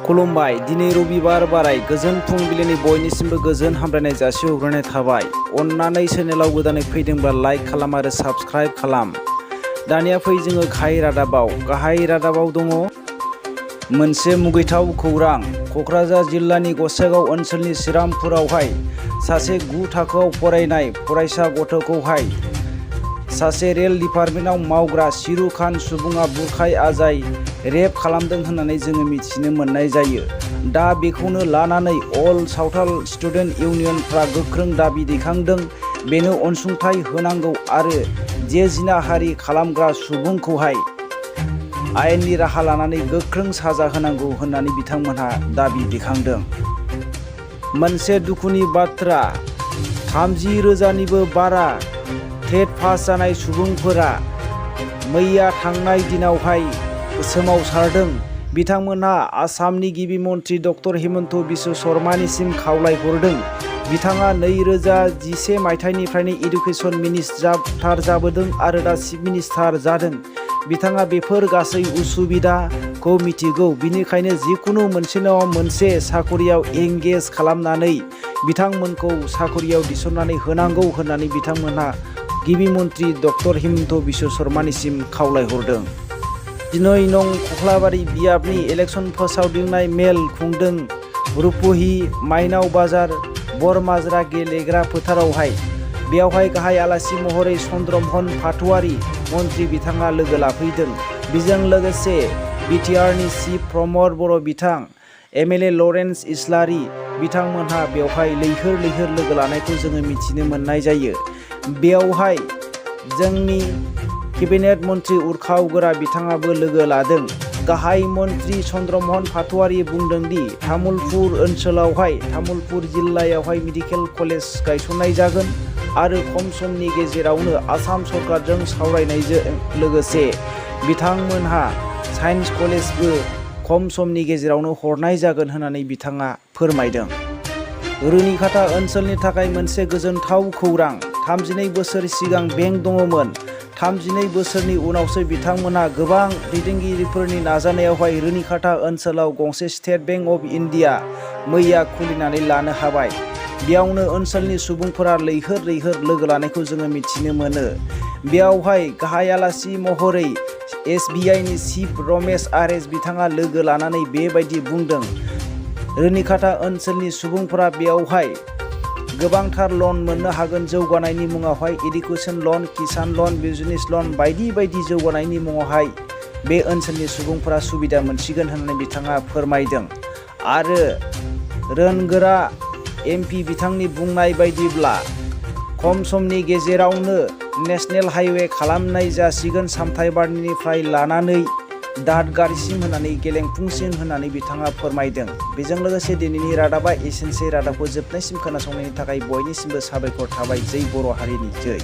खुलुमबाय। दिनै रबिबार बाराय गोजोन फुंबिलिनि बयनिसिमबो गोजोन हामलायनाय जासिहरग्रोनाय थाबाय। अन्नानै चेनेलाव गोदानै फैदोंब्ला लाइक खालाम आरो साबस्क्राइब खालाम। दानिया फै जोङो गाहाय रादाबाव। गाहाय रादाबाव दङ मोनसे मुगैथाव खौरां। क'क्राझार जिल्लानि गसाइगाव ओनसोलनि श्रीरामपुरावहाय सासे 9 थाखोआव फरायनाय फरायसा गथ'खौहाय सासे रेल डिपार्टमेन्टआव मावग्रा सिरु खान सुबुङा बुरखाय आजाय रेप खालामदों होननानै जोङो मिथिनो मोननाय जायो। दा बेखौनो लानानै अल सावथाल स्टुडेन्ट इउनियनफ्रा गोख्रों दाबि दैखांदों। बेनो अनसुंथाइ होनांगौ आरो जे जिनाहारि खालामग्रा सुबुंखौहाय आयेननि राहा लानानै गोख्रों साजा होनांगौ होननानै बिथांमोनहा दाबि दैखांदों। मोनसे दुखुनि बाथ्रा, 30,000निबो बारा टेट पास जानाय सुबुंफोरा मैया थांनाय दिनावहाय सोमावसारदों। बिथांमोनहा आसामनि गिबि मन्त्रि डक्टर हिमन्त बिश्व शर्मानिसिम खावलायहरदों। बिथाङा 2011 मायथाइनिफ्रायनो इडुकेसन मिनिस्टार जाबोदों आरो दा चिफ मिनिस्टार जादों। बिथाङा बेफोर गासै उसुबिदाखौ मिथिगौ। बिनिखायनो जिखुनु मोनसे नङा मोनसे साखरियाव एंगेज खालामनानै बिथांमोनखौ साखरियाव थिसननानै होनांगौ होननानै बिथांमोनहा गिबि मन्त्रि डक्टर हिमन्त बिश्व शर्मानिसिम खावलायहरदों। 12 नं कख्लाबारि बियाबनि इलेक्सन फोसावदिंनाय मेल खुंदों रुपहि माइनाव बाजार बरमाजरा गेलेग्रा फोथारावहाय। बेयावहाय गाहाय आलासि महरै चन्द्रमहन पाटवारी मन्त्रि बिथाङा लोगो लाफैदों। बेजों लोगोसे बिटिआरनि चिफ प्रमद बर' बिथां, एमएलए लरेन्स इस्लारि बिथांमोनहा बेवहाय लैहोर लैहोर लोगो लानायखौ जोङो मिथिनो मोननाय जायो। बेयावहाय जोंनि केबिनेट मन्त्रि उरखाव गोरा बिथाङाबो लोगो लादों। गाहाय मन्त्रि चन्द्रमहन पाटवारी बुंदों दि तामुलपुर ओनसोलावहाय तामुलपुर जिल्लायावहाय मेडिकेल कलेज गायसननाय जागोन आरो खम समनि गेजेरावनो आसाम सरकारजों सावरायनायजों लोगोसे बिथांमोनहा साइन्स कलेजबो खम समनि गेजेरावनो हरनाय जागोन होननानै बिथाङा फोरमायदों। रुनिकाटा ओनसोलनि थाखाय मोनसे गोजोनथाव खौरां। 32 बोसोर सिगां बेंक दङमोन। 32 बोसोरनि उनावसो बिथांमोनहा गोबां दैदेनगिरिफोरनि नाजानायावहाय रुनिकाटा ओनसोलाव गंसे स्टेट बेंक अफ इन्डिया मैया खुलिनानै लानो हाबाय। बेयावनो ओनसोलनि सुबुंफोरा लैहोर लैहोर लोगो लानायखौ जोङो मिथिनो मोनो। बेयावहाय गाहाय आलासि महरै एसबिआइनि चिफ रमेश आरएस बिथाङा लोगो लानानै बेबायदि बुंदों। रुनिकाटा ओनसोलनि सुबुंफोरा बेयावहाय गोबांथार लन मोननो हागोन। जौगानायनि मुङावहाय एडुकेसन लन, किसान लन, बिजनेस लन बायदि बायदि जौगानायनि मुङावहाय बे ओनसोलनि सुबुंफोरा सुबिदा मोनसिगोन होननानै बिथाङा फोरमायदों। आरो रोनगोरा एमपि बिथांनि बुंनाय बायदिब्ला खम समनि गेजेरावनो नेशनेल हाइवे खालामनाय जासिगोन सामथाइबारिनिफ्राय लानानै दादगारिसिम होननानै गेलेंफुंसिम होननानै बिथाङा फोरमायदों। बेजों लोगोसे दिनैनि रादाबा एसेनोसै। रादाबखौ जोबनायसिम खोनासंनायनि थाखाय बयनिसिमबो साबायखर थाबाय। जै बर' हारिनि जै।